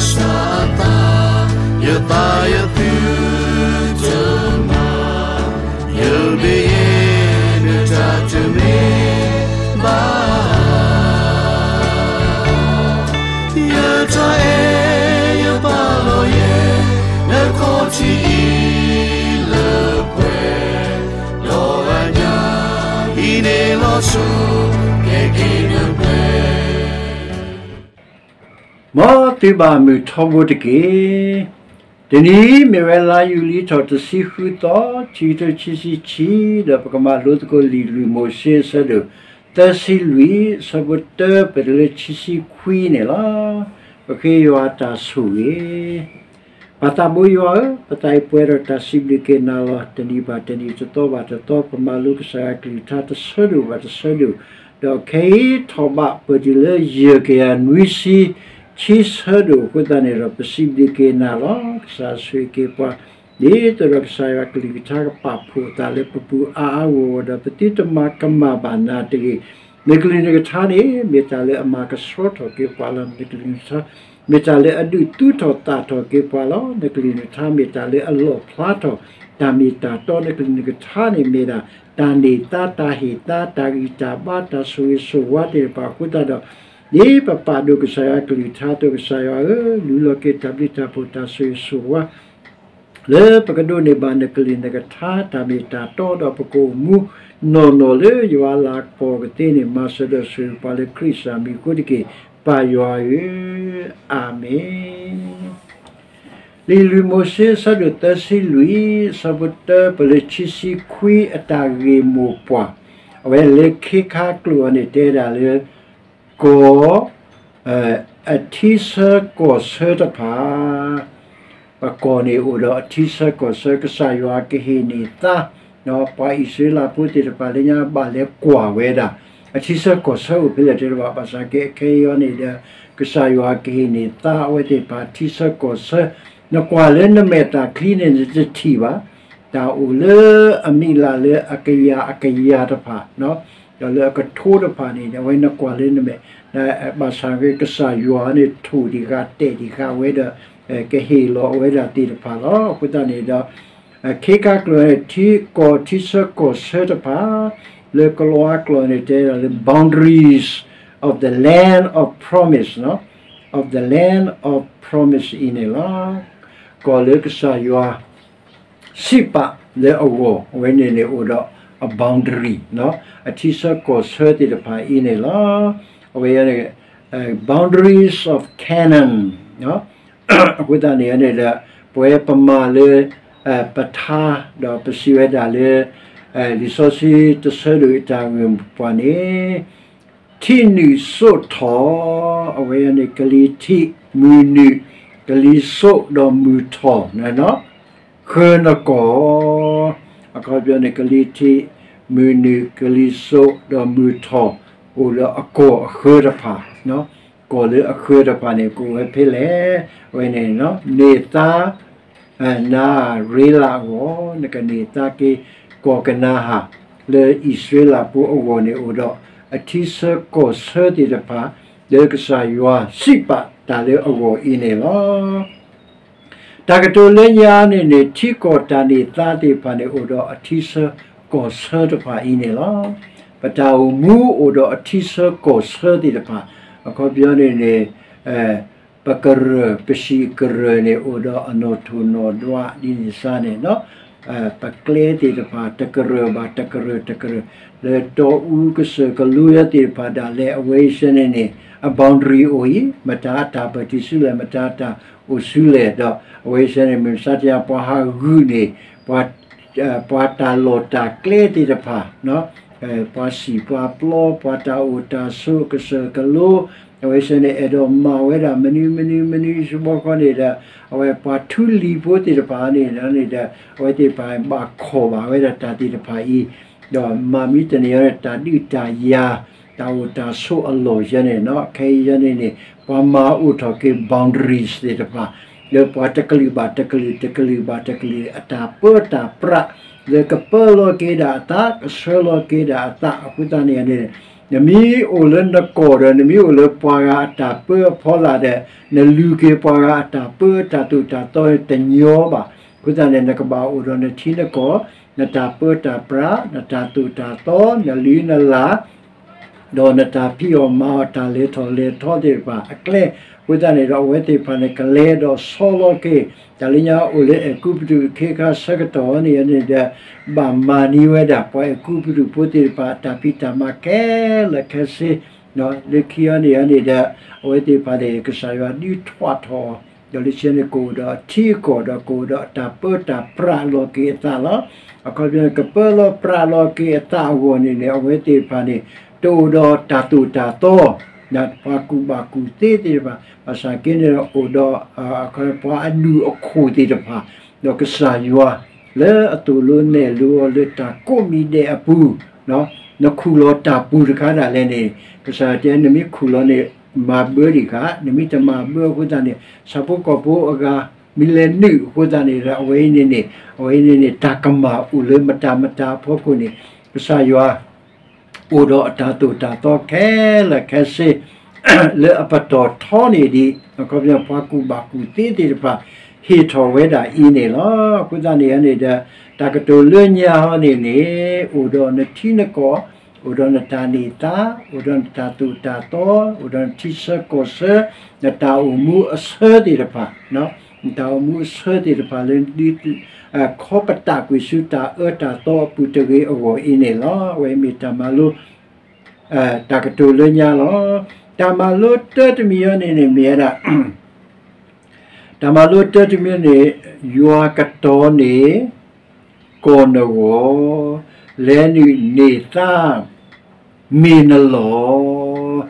စၢ်အသး, ယသးယသုတမၤ, ယမ့ၢ်နတၢ်တမ့ၢ်ဘၣ်. ယတၢ်အဲၣ်ယပာ်လီၤယဲ, နခီၣ်ထံးအံၤလၢပှဲၤ, ဒီးအညၣ်အံၤန့ၣ်လီၤဆီ, ကဲက့ၤနပှဲၤ မ်သုဘၣ်မုာ်ထီဘိတက့ၢ်. တနံၤအံၤမ့ၢ်ဝဲလါယူၤလံထီၣ်တဆံဃုသီ, ခံကထိခံဆံခံ, ဒီးပကမၤလိသကိးလံာ်လွံၢ်မိၤၡ့အဆၢဒိၣ် သၢဆံလွံၢ်, အဆၢဖိတၢ ပတုၤလၢခံဆံခွံန့ၣ်လီၤ. ပဃ့ယွၤတၢ်ဆိၣ်ဂ့ၤ. ပၢ်သးဘိယွၤဧၢ, ပသးအံၤပှဲၤဒီးတၢ်စံးဘျုးက့ၤနၤလီၤ. တနံၤဘၣ်တနံၤ, တသီဘၣ်တသီ, ပမၤလိကစၢ်ယွၤကလုၢ်ကထါတဆၢဒိၣ်ဘၣ်တဆၢဒိၣ်, ဒီးခဲအံၤထီၣ်ဘးပတုၤလၢယဲၢ်ကယၤနွံဆံ ခံဆၢဒိၣ်အဃိသတးန့ၣ်ဒီး ပစံးဘျုးက့ၤနၤလီၤ. ကစၢ်ဆိၣ်ဂ့ၤက့ၤပှၤ, ဒ်သိးဒီးကစၢ်ယွၤကလုၢ်ကထါကပာ်ဖှိၣ်အသးလၢပပူၤအါအါဂီၢ်ဂီၢ်ဒီး ပသုတမၤကမၣ်ဘၣ်နၤတဂ့ၤ. နကလုၢ်နကထါန့ၣ် မ့ၢ်တၢ်လၢအမၤကဆှီထီၣ်က့ၤပှၤလီၤ. နကလုၢ်နကထါ မ့ၢ်တၢ်လၢအဒုးသူထီၣ်သးထီၣ်က့ၤပှၤလီၤ. နကလုၢ်နကထါမ့ၢ်တၢ်လၢအလီၣ်ဖျါထီၣ် တၢ်မ့ၢ်တၢ်တီ. နကလုၢ်နကထါန့ၣ်မ့ၢ်ဒၣ် တၢ်န့ၢ်သါ တၢ်ဟ့ၣ်သါ တၢ်ဂံၢ်တၢ်ဘါ တၢ်ဆိၣ်ဂ့ၤဆိၣ်ဝါသ့ၣ်တဖၣ်အဃိသတးဒီး, ဒ်ပပာ်ဒိၣ်ကစၢ်ယွၤကလုၢ်ကထါအသိး ကစၢ်ယွၤဧၢ, လူလီၤက့ၤတၢ်ဘျုးတၢ်ဖှိၣ် တၢ်ဆိၣ်ဂ့ၤဆိၣ်ဝါ လၢပကဒိးန့ၢ်ဘၣ်နကလုၢ်နကထါ တၢ်မ့ၢ်တၢ်တီဒီး ပကအိၣ်မူနီၢ်နီၢ်လၢယွၤအလၤကပီၤကသ့န့ၣ် မၤစၢၤဒီးဆိၣ်ဂ့ၤပှၤလၢခရံာ်စၢ်မံၤအဃိတက့ၢ်, ပၢ်ယွၤဧၢ, အၤမ့ၣ်. လံာ်လွံၢ်မိၤၡ့အဆၢဒိၣ်သၢဆံလွံၢ် အဆၢဖိတၢ ပတုၤလၢခံဆံခွံ အတၢ်ဂ့ၢ်မိၢ်ပှၢ်, အဝဲလၢခ့ခါကျိာ်အံၤန့ၣ်တဲဒၣ်လၢ ကီၢ် အထံဆၢကီၢ်ဆၢတဖၣ်, ပကီၢ်န့ၣ်အိၣ်ဒီးအထံဆၢကီၢ်ဆၢ ကစၢ်ယွၤကဟ့ၣ်န့ၢ်သါ ပှၤအံၣ်စရ့လးဖိသ့ၣ်တဖၣ်လၢညါဘၣ်လဲၤကွၢ်ဝဲဒၣ် အထံဆၢကီၢ်ဆၢအိၣ်ဖဲလဲၣ်တဲတဘၣ် ဘၣ်ဆၣ်က့ခဲအံၤန့ၣ်ဒီး ကစၢ်ယွၤကဟ့ၣ်န့ၢ်သါအဝဲသ့ၣ်တဖၣ်ထံဆၢကီၢ်ဆၢ, နကွၢ်လၢနမဲာ်သၣ်ချံန့ၣ် နတထံၣ်ဘၣ်, တၢ်အိၣ်လၢအမံၤလၢ်လၢအကယၤအကယၤတဖၣ် ဒီးလၢအကထိတဖၣ်န့ၣ် အဝဲနကွၢ်လၢနမဲာ်, ဘၣ်ဆၣ်က့ကစၢ်ယွၤန့ၣ် ထိၣ်ဒံးဃာ်တဲာ်ဒံးဃာ်ဝဲဒီး ကဟ့ၣ်လီၤဝဲဒၣ်သ့ၣ်တဖၣ်လီၤ. အဃိသတးန့ၣ်ဒီး ခ့ခါကျိာ်န့ၣ် ထံကီၢ်ထံဆၢကီၢ်ဆၢတဖၣ် လၢကလီၤအါကျိာ်န့ၣ် တဲဒၣ်လၢ boundaries of the land of promise, of the land of promise အံၤန့ၣ်လီၤ. ကီၢ်လၢကစၢ်ယွၤ စံးပာ်လၢအဂီၢ် အဝဲန့ၣ်န့ၣ်အိၣ်ဒီးအ boundary အထံဆၢကီၢ်ဆၢသ့ၣ်တဖၣ်အံၤန့ၣ်လီၤ. အဝဲန့ၣ် boundaries of Canaan အဃိသတးန့ၣ်န့ၣ်ဒီး ပဝဲပမၤလၢ ပထါ ဒီးပစံးဝဲဒၣ်လၢ လံာ်စီဆှံတဆၢဒိၣ်အတၢ်ဂ့ၢ်မိၢ်ပှၢ်န့ၣ် ထံနုာ်စိးထီၣ်, အဝဲန့ၣ် ကလံၤထံးမုၢ်နုာ် ကလံၤစိးဒီးမုၢ်ထီၣ်န့ၣ် ဃၢနကီၢ်, အခီပညီန့ၣ် ကလံၤထံးမုၢ်နုာ် ကလံၤစိးဒီးမုၢ်ထီၣ် အိၣ်လၢအကီၢ်အဃၢတဖၣ်, ကီၢ်လၢအဃၢတဖၣ်န့ၣ် ကအိၣ်ဝဲဖဲလဲၣ်, အဝဲန့ၣ် န့ၢ်သါ နၤရ့လးအဂီၢ် နကန့ၢ်သါက့ၤ ကီၢ်ကနၤဧၣ် လၢအံၣ်စရ့လးဖိအဂီၢ်န့ၣ်အိၣ်ဒီး အထံဆၢကီၢ်ဆၢသ့ၣ်တဖၣ် လၢကစၢ်ယွၤစံးပာ်တၢ်လၢအဂီၢ်အံၤန့ၣ်လီၤ. တၢ်ကတိၤလၢညါန့ၣ်န့ၣ် ထံကီၢ်တၢ်န့ၢ်သါသ့ၣ်တဖၣ်န့ၣ် အိၣ်ဒီးအထံဆၢကီၢ်ဆၢတဖၣ်အံၤန့ၣ်လီၤ. ပတၢ်အိၣ်မူအိၣ်ဒီးအထံဆၢကီၢ်ဆၢသ့ၣ်တဖၣ် အခီပညီန့ၣ်န့ၣ် ပကရၢၢ် ပဟံၣ်ကရၢၢ်န့ၣ် အိၣ်ဒီးအနီၣ်ထိၣ်နီၣ်ဒွးဒ်န့ၣ်စ့ၢ်န့ၣ် ပကျဲသ့ၣ်တဖၣ် တကရၢၢ်ဘၣ်တကရၢၢ်တကရၢၢ် လၢတီအူကစၢၢ်ကလိယၤသ့ၣ်တဖၣ်ဒၣ်လဲာ် အဝဲအံၤစ့ၢ်န့ၣ်န့ၣ် အ boundary အိၣ်အံၤ မတၤအတၢ်ပၢၢ်ထံဆူလဲၣ် မတၤအတၢ်အိၣ်ဆူလဲၣ်ဒီး အဝဲအံၤစ့ၢ်န့ၣ် မုၢ်မဆါတနံၤ ပှၤဟးဂုာ်န့ၣ် ပှၤ ပှၤတၢ်လီၢ်တၢ်ကျဲသ့ၣ်တဖၣ် ပှၤစံၣ်ပှၤပျီ ပှၤတၢ်အိၣ်တၢ်ဆိးကစၢၢ်ကလိ အဝဲစ့ၢ်န့ၣ် အဲၣ်ဒိးမၤဝဲဒၣ်မနုၤမနုၤမနုၤ ဆူဘီခီန့ၣ်ဒီး အဝဲပှၤထူလံၤဖိသ့ၣ်တဖၣ်န့ၣ်ဒီး အဝဲသ့ၣ်တဖၣ်ဘၣ်ခီၣ်ဘၣ်ဝဲဒၣ်တၢ်သ့ၣ်တဖၣ်အံၤ ဒီးမၤမံတနံၤအံၤန့ၣ် တၢ်ဒုးတၢ်ယၤ တၢ်အိၣ်တၢ်ဆိးအလီၢ်ယဲန့ၣ် ခဲအံၤယဲန့ၣ်န့ၣ် ပှၤမၤအိၣ်ထီၣ်က့ၤ boundaries သ့ၣ်တဖၣ် လၢပှၤတကလုာ်ဘၣ်တကလုာ် တကလုာ်ဘၣ်တကလုာ် အတၢ်ပၢတၢ်ပြး လၢကပၢလီၤက့ၤဒၣ်အသး ကဆှၢလီၤက့ၤဒၣ်အသး အဃိသတးန့ၣ်န့ၣ် နမ့ၢ်အိၣ်လၢနကီၢ်ဒီး နမ့ၢ်အိၣ်လၢပှၤဂၤအတၢ်ပၢအဖီလာ်ဒီး နလူၤက့ၤပှၤဂၤအတၢ်ပၢအတၢ်သိၣ်တၢ်သီတညီဘၣ်. အဃိသတးန့ၣ် နကဘၣ်အိၣ်ဒီးနထံနကီၢ်, နတၢ်ပၢတၢ်ပြး, နတၢ်သိၣ်တၢ်သီ, နလုၢ်နလၢ် ဒီးနတၢ်ဖံးအီၣ်မၤအီၣ် တၢ်လဲၤထီၣ်လဲၤထီသ့ၣ်တဖၣ်အကျဲ, အဃိသတးန့ၣ်ဒီး အဝဲသ့ၣ်တဖၣ်န့ၣ် ကလဲၤဒီးဆီလီၤက့ၤ တၢ်လၢညါအိၣ်လၢအဲၤကူပတူးအခ့အခါဆၢကတီၢ်န့ၣ်န့ၣ်ဒီး ဘၣ်မၤန့ၢ်ဝဲဒၣ် ပှၤအဲၤကူပတူးဖိသ့ၣ်တဖၣ်အတၢ်ဖံးတၢ်မၤခဲလၢာ်ခဲဆ့, လၢခံအီၤန့ၣ်န့ၣ်ဒီး အဝဲသ့ၣ်တဖၣ်န့ၣ် ကစၢ်ယွၤဒုးထွးထီၣ်အီၤ ဒီးလၢခံန့ၣ် ကအိၣ်ဒီးအထံအကီၢ် ဒီးကအိၣ်ဒီးအတၢ်ပၢတၢ်ပြးလီၤက့ၤအသးလီၤ. အခီပညီ ကပၢလီၤပြးလီၤက့ၤအသးအဂီၢ်န့ၣ်န့ၣ် အဝဲသ့ၣ်တဖၣ်န့ၣ် တအိၣ်ဒီးတၢ်သိၣ်တၢ်သီ ပှၤကူၣ်ဘၣ်ကူၣ်သ့သ့ၣ်တဖၣ် ဘၣ်ဆၣ်က့န့ၣ်ဒီး အိၣ်ဒီး ပှၤအဒူၣ်အခိၣ်သ့ၣ်တဖၣ် ဒီးကစၢ်ယွၤ လၢအသိၣ်လိနဲၣ်လိအီၤလၢတၢ်ကိးမံၤဒဲးအပူၤ, နခူၣ်လီၤတၢ်ပူၤတခါဒၣ်လဲာ်န့ၣ် ကစၢ်ယွၤတဲ နမ့ၢ်ခူၣ်လီၤန့ၣ် မၤဘၢဒံးဃာ်, နမ့ၢ်တမၤဘၢအဃိသတးန့ၣ် ဆၣ်ဖိကီၢ်ဖိအဂၤ မ့ၢ်လဲၤနုာ်အဃိသတးန့ၣ်ဒီး အဝဲအံၤန့ၣ်န့ၣ် အဝဲအံၤန့ၣ်န့ၣ် တၢ်ကမၣ်အိၣ်လၢမတၤမတၤအဖီခိၣ်န့ၣ် ကစၢ်ယွၤ အိၣ်ဒီးအတၢ်သိၣ်တၢ်သီခဲလၢာ်ခဲဆ့ လၢအပတီၢ်ထီန့ၢ်ဒံး အခီပညီ ပှၤကူၣ်ဘၣ်ကူၣ်သ့သ့ၣ်တဖၣ် ဟ့ၣ်ထီၣ်ဝဲဒၣ်အံၤန့ၣ်လီၤ. အဃိသတးန့ၣ်န့ၣ်ဒီး တၢ်ကတိၤလၢညါဟီန့ၣ်န့ၣ် အိၣ်ဒီးနထံနကီၢ်, အိၣ်ဒီးနတၢ်န့ၢ်သါ, အိၣ်ဒီးနတၢ်သိၣ်တၢ်သီ, အိၣ်ဒီးနထံဆၢကီၢ်ဆၢ, နတၢ်အိၣ်မူအဆၢသ့ၣ်တဖၣ် နတၢ်အိၣ်မူအဆၢသ့ၣ်တဖၣ်လၢ ခီပတာ်ကွံာ်ဆူတၢ်အၢတၢ်သီအပူၤတဂ့ၤအဂီၢ်အံၤန့ၣ်လီၤ. အဝဲမ့ၢ်တၢ်မၤလိ တၢ်ကတိၤလၢညါလီၤ. တၢ်မၤလိတၢတမံၤအံၤန့ၣ်န့ၣ် မ့ၢ်ဝဲဒၣ် တၢ်မၤလိတၢတမံၤန့ၣ် ယွၤကတီၤန့ၢ် ကီၢ်နဂီၢ်, လဲၤနုာ်န့ၢ်သါ မ့ၢ်နလီၢ်,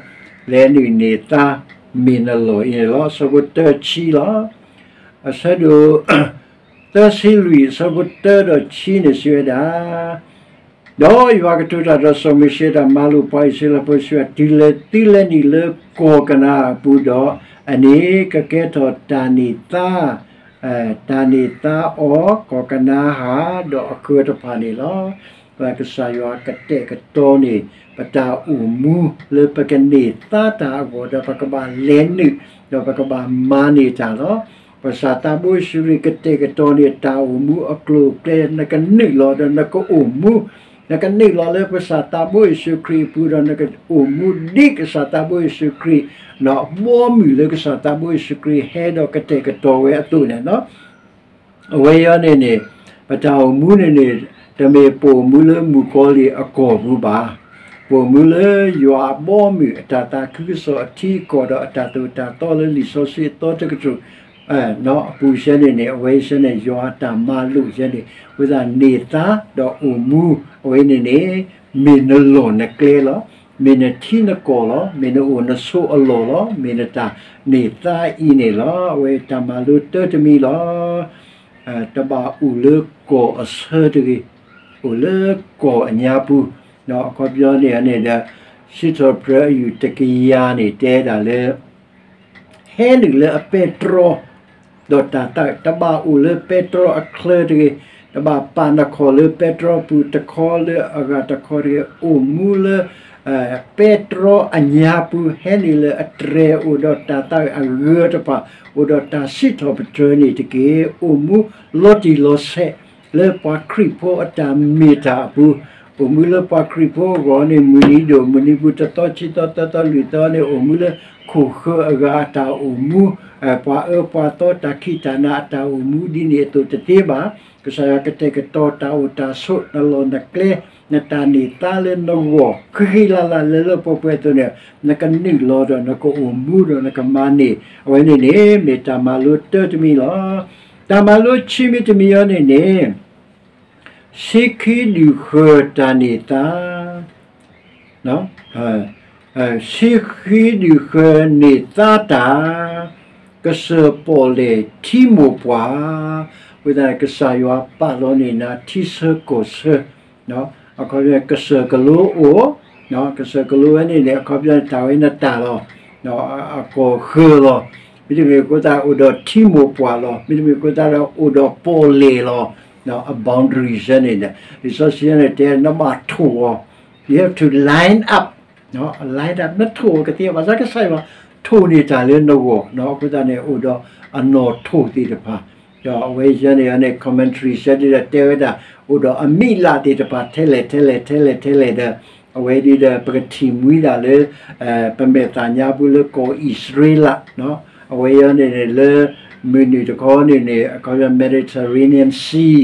လဲၤနုာ်န့ၢ်သါ မ့ၢ်နလီၢ်အံၤန့ၣ်လီၤ. အဆၢဖိတၢဆံလီၤ. အဆၢဒိၣ် သၢဆံလွံၢ် အဆၢဖိတၢဒီးဆံန့ၣ်စံးဝဲဒၣ်, ဒီးယွၤကတိၤတၢ်ဒီးစီၤမိၤၡ့ တၢ်မၤလိာ်ပှၤအံၣ်စရ့လးဖိစံးဝဲ, တုၤလဲၤသုလဲၤနုာ်လၢကီၢ်ကနၤအပူၤဒီး, အန့ၣ်ကကဲထီၣ်တၢ်န့ၢ်သါ, တၢ်န့ၢ်သါအီၤ ကီၢ်ကနၤဧၣ် ဒီးအဃၢၤတဖၣ်န့ၣ်လီၤ. ပကစၢ်ယွၤကတဲာ်ကတီၤန့ၢ် ပတၢ်အိၣ်မူလၢပကန့ၢ်သါတၢ်အဂီၢ်ဒီး ပကဘၣ်လဲၤနုာ် ဒီးပကဘၣ်မၤန့ၢ်တၢ်လီၤ. ပကစၢ်သးဘိယ့ၣ်ၡူးခရံာ်ကတဲာ်ကတီၤန့ၢ် တၢ်အိၣ်မူအကျိၤအကျဲ နကနုာ်လီၤဒီးနကအိၣ်မူ, နကနုာ်လီၤလၢပကစၢ်သးဘိယ့ၣ်ၡူးခရံာ်အပူၤဒီး နကအိၣ်မူဒ်ကစၢ်သးဘိယ့ၣ်ၡူးခရံာ်, နဘီမုၢ်လၢကစၢ်သးဘိယ့ၣ်ၡူးခရံာ်ဟဲဒီးကတဲာ်ကတီၤဝဲအသိးန့ၣ်လီၤ. အဝဲအံၤန့ၣ်န့ၣ် ပတၢ်အိၣ်မူန့ၣ်န့ၣ် တမ့ၢ်ပအိၣ်မူလၢမုၣ်ကီၤလံၢ်အကီၢ်ပူၤဘၣ်. ပအိၣ်မူလၢယွၤအဘီအမုၢ် အတၢ်သးခုကစီၣ်အထံအကီၢ်ဒီး အတၢ်သိၣ်တၢ်သီလၢလံာ်စီဆှံအသီတကတြူၢ် အပူၤစဲန့ၣ်န့ၣ် အဝဲအံၤစဲန့ၣ် ယွၤအတၢ်မၤလိာ်စဲန့ၣ် ဝဲဒၣ်န့ၢ်သါဒီးအိၣ်မူ အဝဲန့ၣ်န့ၣ် မ့ၢ်နလီၢ်နကျဲလီၤ. မ့ၢ်နထံနကီၢ်လီၤ. မ့ၢ်နအိၣ်နဆိးအလီၢ်လီၤ. မ့ၢ်နတၢ်န့ၢ်သါအံၤန့ၣ်လီၤ. အဝဲတၢ်မၤလိတၢတမံၤလီၤ. တဘၣ်အိၣ်လၢကီၢ်အဆၢတဂ့ၤ, အိၣ်လၢကီၢ်အညါပူၤ, အခီပညီန့ၣ်န့ၣ်ဒီး စံးထီၣ်ပတြၢၤအယူၢ်တကယၤန့ၣ် တဲဒၣ်လၢ ဟဲနုာ်လၢအပဲတြီ ဒီးတၢ်သၣ် တဘၣ်အိၣ်လၢပဲတြီအချၢတဂ့ၤ, တဘၣ်ပာ်နခီၣ်လၢပဲတြီပူၤတခီလၢအဂၤတခီတဂ့ၤ, အိၣ်မူလၢ ပဲတြီအညါပူၤ ဟဲနုာ်လၢအတြဲၤအိၣ်ဒီးတၢ်သၣ်အဂၢၢ်တဖၣ်, အိၣ်ဒီးတၢ်စံးထီၣ်ပတြၢၤန့ၣ်တက့ၢ်. အိၣ်မူလီၤတံၢ်လီၤဆဲးလၢပှၤခရံာ်ဖိအတၢ်မ့ၢ်တၢ်အပူၤ, အိၣ်မူလၢပှၤခရံာ်ဖိအဂီၢ်န့ၣ် မုၢ်နံၤဒိၣ် မုၢ်နံၤပူၤ တသီခံသီသၢသီလွံၢ်သီန့ၣ် အိၣ်မူလၢခိၣ်ဃၢၤအဂၤအတၢ်အိၣ်မူ, ပှၤအၢပှၤသီတၢ်ခံးတၢ်နၤအတၢ်အိၣ်မူဒ်န့ၣ်အသိးတသ့ဘၣ်. ကစၢ်ယွၤကတဲာ်ကတီၤတၢ်အိၣ်တၢ်ဆိး နလီၢ်နကျဲ နတၢ်န့ၢ်သါလၢနဂီၢ် ဃံဃံလၤလၤလၢလၢပှဲၤပှဲၤအသိးန့ၣ် နကနုာ်လီၤဒီးနကအိၣ်မူဒီးနကမၤန့ၢ် အဝဲန့ၣ်န့ၣ် မ့ၢ်တၢ်မၤလိတၢတမံၤလီၤ. တၢ်မၤလိခံမံၤတမံၤအံၤန့ၣ်န့ၣ် ဆံခံဒုၣ်ဃၢၤတၢ်န့ၢ်သါ ဆံခံဒုၣ်ဃၢၤန့ၢ်သါတၢ် ကစၢၢ်ပီၣ်လဲၣ်ထံမိၢ်ပှၢ်, အဃိသတးကစၢ်ယွၤပာ်လီၤန့ၢ်နၤထံဆၢကီၢ်ဆၢ, အခီပညီကစၢၢ်ကလိအိၣ်, ကစၢၢ်ကလိဝဲန့ၣ်န့ၣ် အခီပညီန့ၣ်တၢ်ဝဲနတၢ်လီၤ, အကီၢ်ဃၢၤလီၤ. မ့တမ့ၢ်အဃိသတးအိၣ်ဒီးထံမိၢ်ပှၢ်လီၤ. မ့တမ့ၢ်အဃိသတးဒီးအိၣ်ဒီးပီၣ်လဲၣ်လီၤ. အ boundary စဲန့ၣ် လံာ်စီဆှံန့ၣ်တဲနဘၣ်ထိၣ်အီၤ, you have to line up light up နထိၣ်ကသ့ ဘၣ်ဆၣ်ကစၢ်ယွၤထိၣ်န့ၢ်တၢ်လၢနဂီၢ်, အဃိသတးန့ၣ် အိၣ်ဒီးအနီၢ်ထိၣ်သ့ၣ်တဖၣ်, ဒီးအဝဲယဲန့ၣ်န့ၣ် commentary စဲဒ်ဒီးတဲဝဲဒၣ် အိၣ်ဒီးအမံးလးသ့ၣ်တဖၣ်ထဲလဲၣ်ထဲလဲၣ်ထဲလဲၣ်ထဲလဲၣ်ဒီး အဝဲဒ်ဒီး ပကထံၣ်မှံဒၣ်လၢ ပမဲာ်သးညါပူၤလၢကီၢ်အံၣ်စရ့လး, အဝဲအံၤန့ၣ်န့ၣ် လၢမုၢ်နုာ်တခီန့ၣ်န့ၣ် အခီပညီ Mediterranean Sea,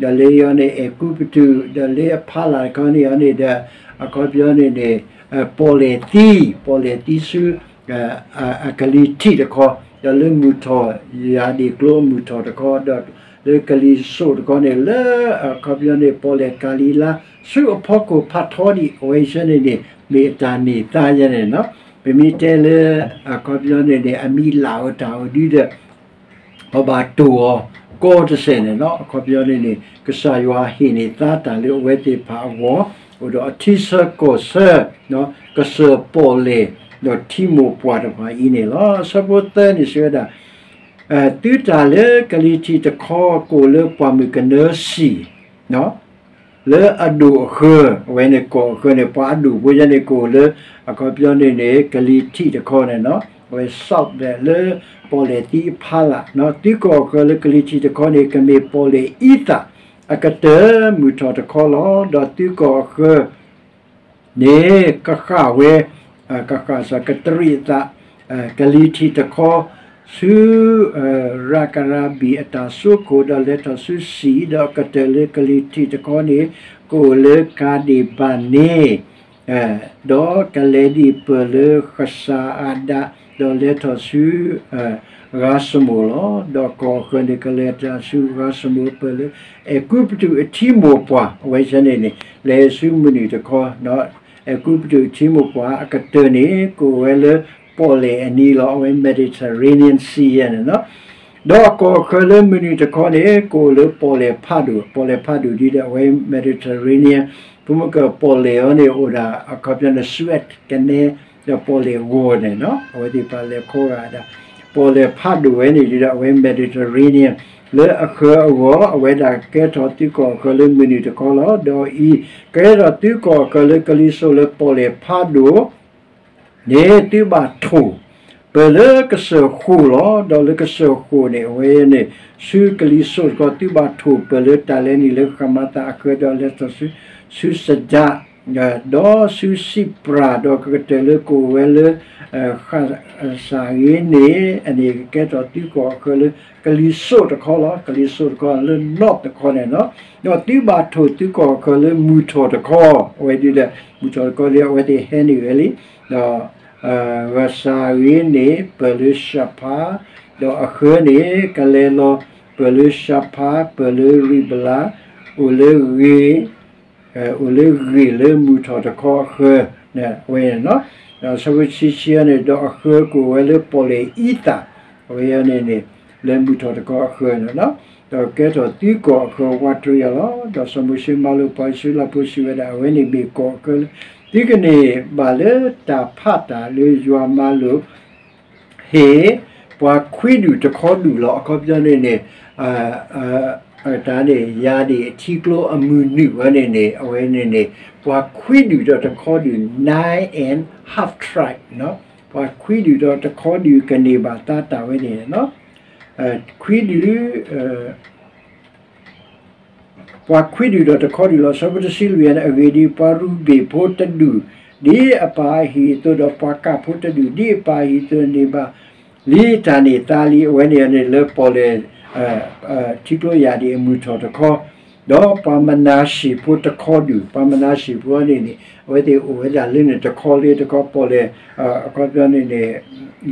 ဒီးလၢအံၤန့ၣ် အဲၤကူပတူး, ဒီးလၢအဖီလာ်တခီန့ၣ်အံၤန့ၣ်ဒီး အခီပညီန့ၣ်န့ၣ် ပီၣ်လဲၣ်သံ, ပီၣ်လဲၣ်သံဆူ အကလံၤထံးတခီ, ဒီးလၢမုၢ်ထီၣ် ယၤဒ့ၣ်ကျိအမုၢ်ထီၣ်တခီ, ဒီးလၢကလံၤစိးတခီန့ၣ် လၢအခီပညီန့ၣ် ပီၣ်လဲၣ်ကၤလံၤလါ ဆူအဖီခိၣ်ဖးထီဒံး အဝဲအံၤန့ၣ်န့ၣ် မ့ၢ်အတၢ်န့ၢ်သါယဲန့ၣ်လီၤ. ပမ့ၢ်တဲလၢ အခီပညီန့ၣ်န့ၣ် အမံးလးအတၢ်အိၣ်ဒ်ဒီး ပဘၣ်တိၢ်အီၤကီတစဲးန့ၣ်လီၤ. အခီပညီန့ၣ်န့ၣ် ကစၢ်ယွၤဟ့ၣ်န့ၢ်သါတၢ်လၢအဝဲသ့ၣ်တဖၣ်အဂီၢ်, အိၣ်ဒီးအထံဆၢကီၢ်ဆၢ ကစၢၢ်ပီၣ်လဲၣ် ဒီးထံမိၢ်ပှၢ်တဖၣ်အံၤန့ၣ်လီၤ. အဆၢဖိသၢန့ၣ်စံးဝဲဒၣ် သုတၢ်လၢကလံၤထံးတခီကအိၣ်လၢပှၢ်မုၢ်ကနၢစံၣ် လၢအဒိၣ်အဃၢၤ, အဝဲန့ၣ်ကီၢ်အဃၢၤန့ၣ် ပှၤအဒိၣ်ဖိယဲန့ၣ်ကအိၣ်လၢ အခီပညီန့ၣ်န့ၣ် ကလံၤထံးတခီန့ၣ်လီၤ. အဝဲ south လၢပီၣ်လဲၣ်သံအဖီလာ်, သုကီၢ်အဃၢၤလၢကလံၤထံးတခီန့ၣ် ကမ့ၢ်ပီၣ်လဲၣ်အံသၣ် အကတၢၢ်မုၢ်ထီၣ်တခီလီၤ. ဒီးသုကီၢ်အဃၢၤ န့ၣ်ကဃၣ်ဝဲ, ကဃၣ်စ့ၢ်ကတရံးအသး, ကလံၤထံးတခီ ဆူရၤကရၤဘံၣ်အတၢ်စိခိၣ် ဒီးလဲၤထီၣ်ဆူစံၣ်, ဒီးအကတၢၢ်လၢကလံၤထံးတခီန့ၣ် ကအိၣ်လၢကၤဒ့ၣ်ဘၣ်န့ၣ် ဒီးကလဲၤဒံးပၢၢ်လၢဃစၤအၤဒး, ဒီးလဲၤထီၣ်ဆူ ဂၤစမိၣ်လီၤ. ဒီးကီၢ်အဃၢၤန့ၣ် ကလဲၤတၢ်ဆူဂၤစမိၣ်ပၢၢ်လၢ အဲၤကူပတူးအထံမိၢ်ပှၢ်, အဝဲဆဲန့ၣ်န့ၣ် လဲၤဆူမုၢ်နုာ်တခီ, အဲၤကူပတူးအထံမိၢ်ပှၢ်အကတၢၢ်န့ၣ် ကအိၣ်ဝဲလၢပီၣ်လဲၣ်အနံၤလီၤ, အဝဲ Mediterranean Sea ယဲန့ၣ်လီၤ. ဒီးကီၢ်အဃၢၤလၢမုၢ်နုာ်တခီန့ၣ် ကအိၣ်လၢပီၣ်လဲၣ်ဖးဒိၣ်, ပီၣ်လဲၣ်ဖးဒိၣ်ဒ်ဒီး အဝဲ Mediterranean, ပမ့ၢ်ကပီၣ်လဲၣ်အီၤန့ၣ် အိၣ်ဒၣ်အခီပညီန့ၣ် Suez Canal ဒီးပီၣ်လဲၣ်ဂီၤန့ၣ်လီၤ. အဝဲသ့ၣ်တဖၣ်လဲၤခီဂာ်ဒၣ် ပီၣ်လဲၣ်ဖးဒိၣ်ဝဲန့ၣ်ဒ်ဒီး အဝဲ Mediterranean လၢအဃၢၤအဂီၢ်, အဝဲဒၣ်ကဲထီၣ်သုကီၢ်အဃၢၤလၢမုၢ်နုာ်တခီလီၤ. ဒီးအံၤ ကဲထီၣ်သုကီၢ်အဃၢၤလၢကလံၤစိးလၢပီၣ်လဲၣ်ဖးဒိၣ် န့ၣ် သုဘၣ်ထိၣ်ပၢၢ်လၢကစၢၢ်ဃိၣ်လီၤ. ဒီးလၢကစၢၢ်ဃိၣ်န့ၣ် အဝဲန့ၣ် ဆူကလံၤစိးတခီ သုဘၣ်ထိၣ်ပၢၢ်လၢတၢ်လဲၤနုာ်လၢဃမၤသးအဃၢၤ ဒီးလဲၤထီၣ်ဆူ ဆူစဒး, ဒီးဆူစံးပရၤ ဒီးကကတၢၢ်လၢကအိၣ်ဝဲလၢ ဃစၤဂ့ၤန့ၣ် အန့ၣ်ကကဲထီၣ်သုကီၢ်အဃၢၤလၢ ကလံၤစိးတခီလီၤ. ကလံၤစိးတခီလၢ north တခီန့ၣ်လီၤ. ဒီးသုဘၣ်ထိၣ်သုကီၢ်အဃၢၤလၢမုၢ်ထီၣ်တခီ, အဝဲဒ်ဒီး မုၢ်ထီၣ်တခီလၢ အဝဲသ့ၣ်ဟဲနုာ်ဝဲလံ, ဒီး ဃစၤဂ့ၤန့ၣ် ပၢၢ်လၢၡဖါ, ဒီးအဃၢၤန့ၣ် ကလဲၤလီၤပၢၢ်လၢၡဖါ ပၢၢ်လၢရံးဘလါ, အိၣ်လၢဂ့ၤ, အိၣ်လၢဂ့ၤလၢမုၢ်ထီၣ်တခီအဃၢၤ, အဝဲန့ၣ်လီၤ. ဒီးဆၢဖိဆံဆံန့ၣ် ဒီးအဃၢၤကအိၣ်ဝဲလၢပီၣ်လဲၣ်အံသၣ်, အဝဲန့ၣ်န့ၣ် လၢမုၢ်ထီၣ်တခီအဃၢၤန့ၣ်လီၤ. ဒီးကဲထီၣ်သုကီၢ်အဃၢၤဝးတရံးအီၤလီၤ. ဒီးစီၤမိၤၡ့မၤလိာ်ပှၤအံၣ်စရ့လးဖိစံးဝဲဒၣ် အဝဲန့ၣ်မ့ၢ်ကီၢ်အဃၢၤလၢ သုကန့ၢ်ဘၣ်လၢတၢ်ဖးတၢ်လၢယွၤမၤလိာ် ဟ့ၣ် ပှၤခွံဒူၣ်တခီဒူၣ်လီၤ. အခီပညီန့ၣ်န့ၣ် တၢ်န့ၣ် ယၤဒ့ၣ်အထံကျိအမုၢ်နုာ်ဝဲန့ၣ်န့ၣ် အဝဲန့ၣ်န့ၣ် ပှၤခွံဒူၣ်ဒီးတခီဒူၣ် nine and half tribe ပှၤခွံဒူၣ်ဒီးတခီဒူၣ် ကန့ၢ်ဘၣ်သါတၢ်ဝဲန့ၣ်လီၤ. ခွံဒူၣ် ပှၤခွံဒူၣ်ဒီးတခီဒူၣ်လီၤ. ဆၢဖိတဆံလွံၢ်န့ၣ် အဂ့ၢ်ဒ်အံၤ, ပှၤရူၤဘ့ၣ်ဖိတဒူၣ် ဒ်အပၢ်အဟံၣ်အသိး ဒီးပှၤကၢ်ဖိတဒူၣ် ဒ်အပၢ်အဟံၣ်အသိးန့ၣ် န့ၢ်ဘၣ်လံတၢ်န့ၢ်သါလံ. အဝဲန့ၣ်န့ၣ်လၢပီၣ်လဲၣ် ထံကျိယၤဒ့ၣ်အမုၢ်ထီၣ်တခီ, ဒီးပှၤမနၤၡ့ၣ်ဖိတခီဒူၣ်, ပှၤမနၤၡ့ၣ်ဖိန့ၣ်န့ၣ် အဝဲသ့ၣ်အိၣ်ဝဲဒၣ်လၢန့ၣ်တခီလၢတခီ ပီၣ်လဲၣ် အခီပညီန့ၣ်န့ၣ်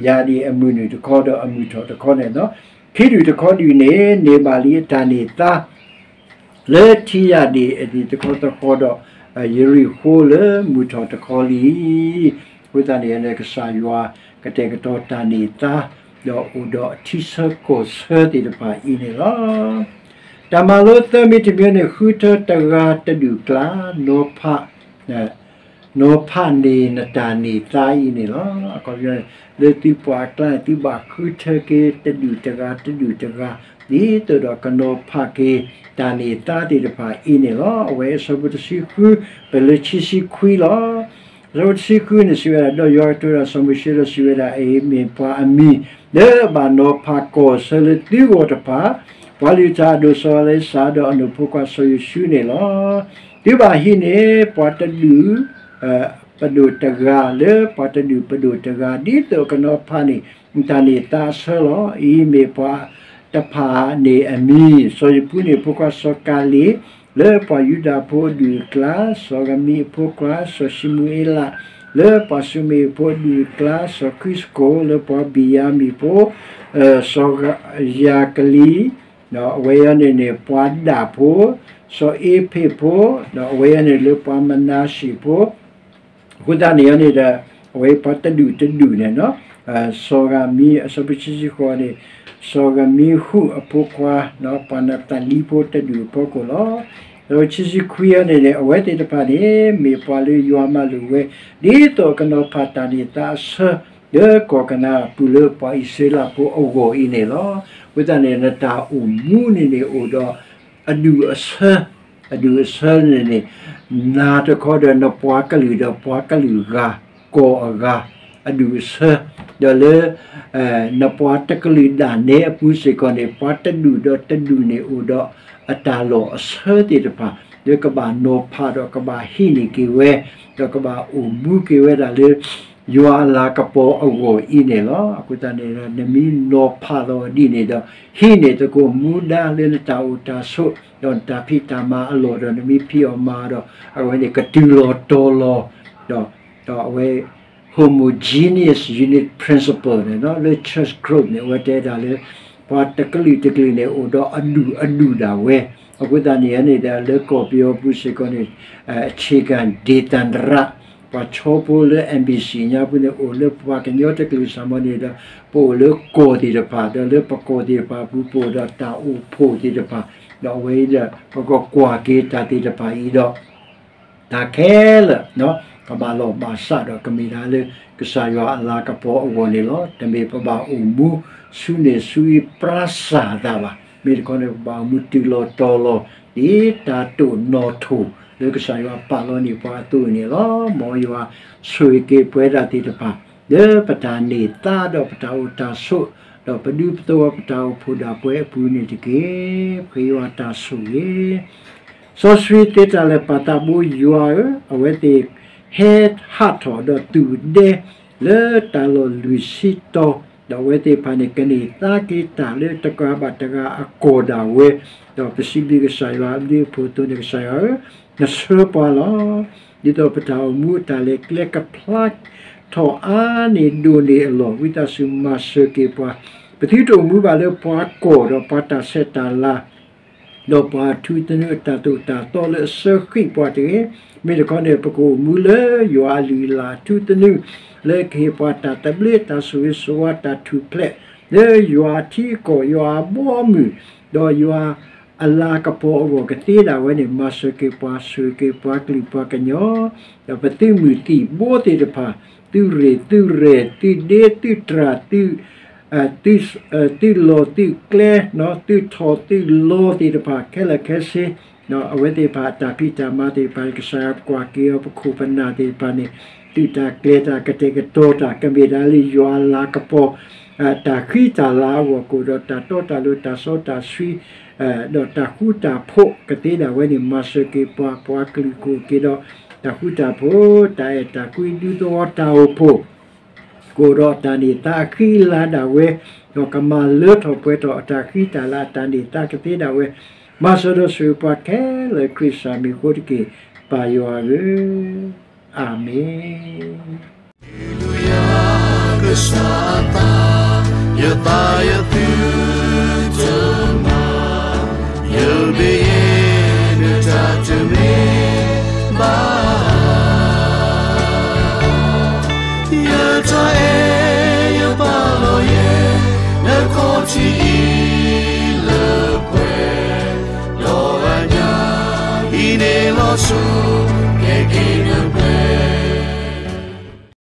ယၤဒ့ၣ်အမုၢ်နုာ်တခီဒီးအမုၢ်ထီၣ်တခီန့ၣ်လီၤ. ခံဒူၣ်တခီဒူၣ်န့ၣ် န့ၢ်ဘၣ်လံအတၢ်န့ၢ်သါ လၢထံယၤဒ့ၣ်အဒံၣ်တခီသဃီဒီး ယရံၣ်ဃိလၢမုၢ်ထီၣ်တခီလံ. အဃိသတးန့ၣ် ကစၢ်ယွၤကတဲာ်ကတီၤတၢ်န့ၢ်သါ ဒီးအိၣ်ဒီးအထံဆၢကီၢ်ဆၢသ့ၣ်တဖၣ်အံၤန့ၣ်လီၤ. တၢ်မၤလိသၢမံၤတမံၤန့ၣ် ဃုထၢတဂၤတဒူၣ်အကျါ နီၤဖး နီၤဖးန့ၢ်နတၢ်န့ၢ်သါအံၤန့ၣ်လီၤ. အခီပညီန့ၣ် လၢသုပှၤအကျါန့ၣ် သုဘၣ်ဃုထၢက့ၤတဒူၣ်တဂၤတဒူၣ်တဂၤ ဒ်သိးဒီးကနီၤဖးက့ၤတၢ်န့ၢ်သါသ့ၣ်တဖၣ်အံၤန့ၣ်လီၤ. အဝဲအဆၢဖိတဆံဃု ပၢၢ်လၢခံဆံခွံလီၤ. အဆၢဖိတဆံဃုန့ၣ်စံးဝဲဒၣ်, ဒီးယွၤကတိၤတၢ်ဒီးစီၤမိၤၡ့ဒီးစံးဝဲဒၣ်, အအံၤမ့ၢ်ပှၤအမံၤ လၢဘၣ်နီၤဖးကီၢ်ဆၢလၢသုဂီၢ်တဖၣ်, ပှၤလုၢ်တၢ်အဒိၣ်စီၤအလ့စၢ်ဒီးအနိၣ်ဖိခွါစီၤယိၤၡူန့ၣ်လီၤ. သုဘၣ်ဟံးန့ၢ်ပှၤတဒူၣ် ပဒိၣ်တဂၤလၢပှၤတဒူၣ်ပဒိၣ်တဂၤ ဒ်သိးကနီၤဖးန့ၢ် တၢ်န့ၢ်သါအဆၢလီၤ. အအံၤမ့ၢ်ပှၤတဖၣ်န့ၣ်အမံၤ, စီၤယပူန့ၣ်အဖိခွါစီၤကၤလ့း, လၢပှၤယူဒၤဖိအဒူၣ်အကျါ, စီၤရမံအဖိခွါစီၤၡမူၤအ့လး, လၢပှၤၡူမ့ၣ်အဖိအဒူၣ်အကျါ, စီၤဃံစကိၣ်, လၢပှၤဘ့ၣ်ယၤမံၣ်ဖိ စီၤယၤကလံ, အဝဲအံၤန့ၣ်န့ၣ် ပှၤဒၣ်ဖိ, စီၤအ့ဖ့းဖိ, အဝဲအံၤန့ၣ်လၢပှၤမနၤၡ့ၣ်ဖိ အဃိသတးန့ၣ်န့ၣ်ဒီး အဝဲပှၤတဒူၣ်တဒူၣ်န့ၣ် စီၤဂၤမံ အဆၢဖိခံဆံဃိးန့ၣ် စီၤဂၤမံဟူးအဖိခွါ ပှၤနးသလံဖိတဒူၣ်အဖီခိၣ်လီၤ. အဆၢဖိခံဆံခွံအံၤန့ၣ်န့ၣ် အဝဲသ့ၣ်တဖၣ်န့ၣ် မ့ၢ်ပှၤလၢယွၤမၤလိာ်ဝဲ ဒ်သိးကနီၤဖးတၢ်န့ၢ်သါအဆၢ လၢကီၢ်ကနၤအပူၤလၢပှၤအံၣ်စရ့လးဖိအဂီၢ်အံၤန့ၣ်လီၤ. အဃိသတးန့ၣ် နတၢ်အိၣ်မူန့ၣ်န့ၣ်အိၣ်ဒီး အဒူၣ်အဆၢ, အဒူၣ်အဆၢန့ၣ်န့ၣ် နၤတခီဒီးနပှၤကလုာ်ဒီးပှၤကလုာ်ဂၤ ကီၢ်အဂၤ အဒူၣ်အဆၢ, ဒီးလၢ နပှၤတကလုာ်ဒၣ်နဲအပူၤစ့ၢ်ကီးန့ၣ် ပှၤတဒူၣ်ဒီးတဒူၣ်န့ၣ်အိၣ်ဒီးအတၢ်လီၢ်အဆၢသ့ၣ်တဖၣ် လၢကဘၣ်နီၤဖးဒီးကဘၣ်ဟံးန့ၢ်က့ၤဝဲ ဒီးကဘၣ်အိၣ်မူက့ၤဝဲဒၣ်လၢ ယွၤအလၤကပီၤအဂီၢ်အံၤန့ၣ်လီၤ. အဃိသတးန့ၣ်ဒီး နမ့ၢ်နီၤဖးလီၤဒ်န့ၣ်ဒီး ဟံးန့ၢ်သကိးမူဒါလၢနတၢ်အိၣ်တၢ်ဆိး ဒီးနတၢ်ဖံးတၢ်မၤအလီၢ်ဒီး နမ့ၢ်ဖံးအီၤမၤအီၤဒီး အဝဲန့ၣ်ကတုၤလီၤတီၤလီၤ ဒီးအဝဲ homogeneous unit principle န့ၣ် လၢ church growth န့ၣ် အဝဲတဲဒၣ်လၢ ပှၤတကလုာ်တကလုာ်န့ၣ် အိၣ်ဒီးအဒူၣ်အဒူၣ်ဒၣ်ဝဲ. အဃိသတးန့ၣ်န့ၣ်ဒီး လၢကီၢ်ပယီၤပူၤစ့ၢ်ကီးန့ၣ် အဆ့ကၤဒေသန္တရ ပှၤဆီဖိလၢ M B C ညါပူၤန့ၣ် အိၣ်လၢပှၤကညီတကလုာ်စ့ၢ်ကီးန့ၣ်ဒီး ပအိၣ်လၢကီၢ်သ့ၣ်တဖၣ် ဒီးလၢပကီၢ်သ့ၣ်တဖၣ်အပူၤ ပအိၣ်ဒီးတၢ်အိၣ်ဖှိၣ်သ့ၣ်တဖၣ် ဒီးအဝဲအံၤဒီး ပကကွၢ်က့ၤတၢ်သ့ၣ်တဖၣ်အံၤဒီး တၢ်ခဲလၢာ် ကဘၣ်လီၢ်ဘၣ်စးဒီးကမ့ၢ်ဒၣ်လၢ ကစၢ်ယွၤအလၤကပီၤအဂီၢ်န့ၣ်လီၤ. တမ့ၢ်ပဘၣ်အိၣ်မူ ဆူန့ၣ်ဆူအံၤပြါစၢ်သးဘၣ်. မ့ၢ်တခီန့ၣ် ပဘၣ်အိၣ်မူတုၤလီၤတီၤလီၤ ဒ်တၢ်တိာ်နီၣ်ထိၣ် လၢကစၢ်ယွၤပာ်လီၤန့ၢ်ပှၤအသိးန့ၣ်လီၤ. မ်ယွၤဆိၣ်ဂ့ၤက့ၤပဝဲဒၣ်သ့ၣ်တဖၣ် လၢပတၢ်န့ၢ်သါဒီးပတၢ်အိၣ်တၢ်ဆိး ဒီးပဒူပသဝီပတၢ်အိၣ်ဖှိၣ်ဒၣ်ပဝဲအပူၤန့ၣ်တက့ၢ်. ပဃ့ယွၤတၢ်ဆိၣ်ဂ့ၤ စီဆှံသ့တၢ်လၢာ်ပၢ်သးဘိယွၤဧၢ, အဝဲသ့ၣ်ဟဲဟးထီၣ်ဒီးသူၣ်ဒဲ လၢတၢ်လီၢ်လွံၢ်ဆံတီၤ, ဒီးအဝဲသ့ၣ်တဖၣ်န့ၣ် ကန့ၢ်သါက့ၤတၢ်လၢတဂၤဘၣ်တဂၤအကီၢ်ဒၣ်ဝဲ, ဒီးပစံးဘျုးကစၢ်ယွၤအဘျုးအဖှိၣ်အသိးန့ၣ် ကစၢ်ယွၤဧၢ, နဆှၢပှၤလီၤ. ဒ်သိးပတၢ်အိၣ်မူအတၢ်လဲၤကျဲကဖျါထီၣ်အါန့ၢ်ဒိၣ်န့ၢ်အလီၢ် ဝံသးစူၤမၤစၢၤက့ၤပှၤ, ပသုတအိၣ်မူဘၣ်လၢပှၤကီၢ်ဒီးပှၤတၢ်ဆဲးတၢ်လၤ ဒီးပှၤထူသနူအတၢ်သိၣ်တၢ်သီလၢအစၢဃံးပှၤတဂ့ၤ. မ့ၢ်တခီန့ၣ် ပကအိၣ်မူလၢယွၤအလုၢ်အလၢ်ထူသနူ လၢကဟ့ၣ်ပှၤတၢ်သဘျ့တၢ်ဆိၣ်ဂ့ၤဆိၣ်ဝါတၢ်ထူၣ်ဖျဲး လၢယွၤအထံအကီၢ် ယွၤအဘီအမုၢ် ဒီးယွၤအလၤကပီၤအဂီၢ်ကသ့ဒၣ်ဝဲန့ၣ် မၤစၢၤက့ၤပှၤ ဆိၣ်ဂ့ၤက့ၤပှၤကလုာ်ပှၤကညီ ဒီးပသုးမုၢ်သံၣ်ဘိသ့ၣ်တဖၣ် သုးရ့ၣ်သုးရဲၣ် သုးဒ့သုးတြၢ် သုး သုးလီၢ်သုးကျဲ သုးထီၣ်သုးလီၤသ့ၣ်တဖၣ်ခဲလၢာ်ခဲဆ့ အဝဲသ့ၣ်တဖၣ်အတၢ်ဖံးတၢ်မၤသ့ၣ်တဖၣ် ကစၢ်ယွၤပကွၢ်က့ၤအီၤ ပခိၣ်ပနၢ်သ့ၣ်တဖၣ်န့ၣ် သုးတၢ်ကျဲၤတၢ်ကတဲာ်ကတီၤတၢ် ကမ့ၢ်ဒၣ်လၢယွၤအလၤကပီၤ တၢ်ဃံတၢ်လၤအဂီၢ် ကအိၣ်ဒီးတၢ်တီတၢ်လိၤ တၢ်စီတၢ်ဆှံ ဒီးတၢ်ဃူတၢ်ဖိးကသ့ဒၣ်ဝဲန့ၣ် မၤစၢၤက့ၤပှၤ ပှၤကလုာ်ကအိၣ်က့ၤဒီး တၢ်ဃူတၢ်ဖိး တၢ်အဲၣ်တၢ်ကွံ ဒူသဝီတၢ်အိၣ်ဖှိၣ် ကအိၣ်ဒီးတၢ်န့ၢ်သါအဃံအလၤဒၣ်ဝဲ ဒီးကမၤလၢထီၣ်ပှဲၤထီၣ်အတၢ်ဃံတၢ်လၤအတၢ်န့ၢ်သါကသ့ဒၣ်ဝဲ မၤစၢၤဒီးဆိၣ်ဂ့ၤပှၤခဲလၢာ် ခရံာ်စၢ်မံၤအဃိတက့ၢ် ပၢ်ယွၤဧၢ, အၤမ့ၣ်. ကစၢ်အသး ယသးယသု